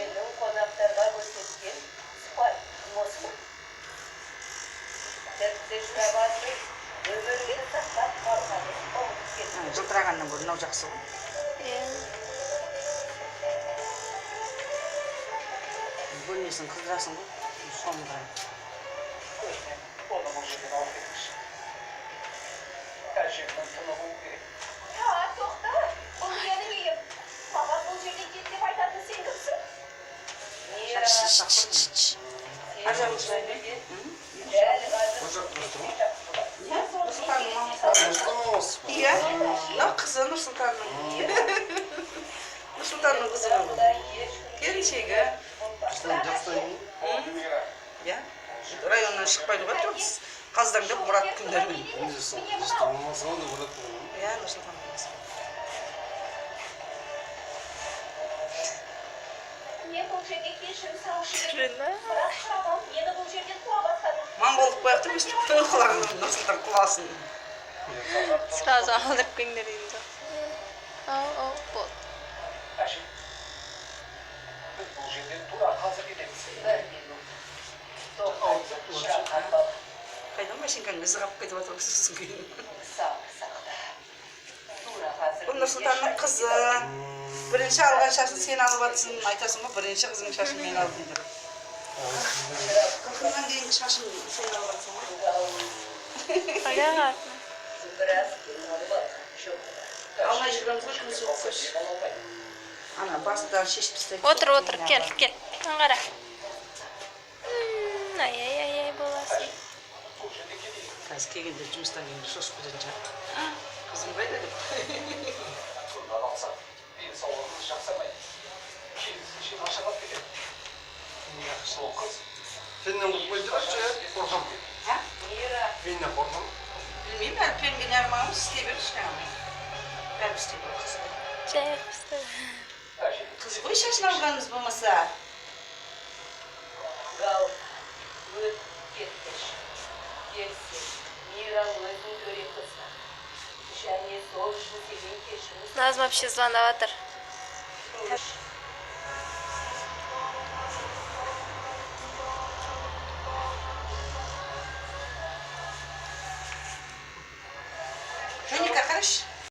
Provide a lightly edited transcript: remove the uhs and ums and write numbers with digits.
Сенің қонақтарға көрсеткен сұхбатың осы ма? Тіпті шырабасыз өміріңді сақтап қалғанын ұмытып кеттің. Жылтырағаннан гөрі мынау жақсы ғой. Иә. Бөлмесін қыздырасың ғой, шомылдырады. Оны бұл жерден алып кетіңізші. Әжемнің тынығуы керек. А, тоқта, бұл менің үйім. Маған бұл жерден кет деп айтатын сен кімсің? Мира, Ар жағын сұрайын ба? дәл қазір Ол жақ дұрыс тұр ма? Иә, Нұрсұлтанның мамасы. Нұрсұлтан мамасы па? Иә, мынау қызы Нұрсұлтанның. Нұрсұлтанның қызы ғой бұл. Келіншегі. Нұрсұлтан жақсы танимын. Иә. Районнан шықпайды ғой, тоғыз. Қаздаңдап Мұрат күндермен. Мен де сол Нұрсұлтан мамасы ғой деп ойлап тұрмын. Иә, Нұрсұлтан мамасы. Мен бұл жерге кешірім сұраушы едім. Түрі. Бірақ шырағым мені бұл жерден қуа бастады. Моңғолдық қояды да, өстіп түн құлағын Нұрсұлтан құласын. Сразу алдырып келіңдер деген жоқ. Ау, ау, болды. Әже, біз бұл жерден тура қазір кетеміз. Бір минут. Тоқта, шырақат бала. Қайдан машинканың ізі қалып кетіп жатыр ғой сосын кейін. Сабыр сақта. Тура қазір. Бұл Нұрсұлтанның қызы. Бірінші алған шашын сен алып жатсың, айтасың ғой, бірінші қызыңның шашын мен алдым деп. Қырқынан кейінгі шашын сен алып жатсың ғой. Понятно. Біраз демалып алған жоқ. Алмай жүргенбіз ғой, күн суық қойшы. Демала алмайды. Ана басындағы шешіп тастайды. Отыр, отыр, кел, кел. Мына қара. Ай, ай, ай, ай, боласың. Бұл жерден кетейік. Қазір келгенде, жұмыстан келгенде шошып кететін шығар. Қызым қайда деп. Бұндан алсақ, денсаулығыңыз жақсармайды. Керісінше нашарлап кетеді. Сол қыз Феннен қорықпайды деп айтшы, иә? Қорқамын. А? Мира, Феннен қорқамын. Білмеймін, әлі пенге неғылмағанбыз, істей бер, ештеңе. Бәрі істейді ғой қыз ғой. Жай қысты. Әже, Қыз ғой шашын алғанымыз болмаса. Гаухар, өтіп кеткіш. Келсе, Мира өзін дөрекі ұстады. Және сол үшін сенен кешірім Назым вообще звондап жатыр. сұраушы. Жоника, қарашы.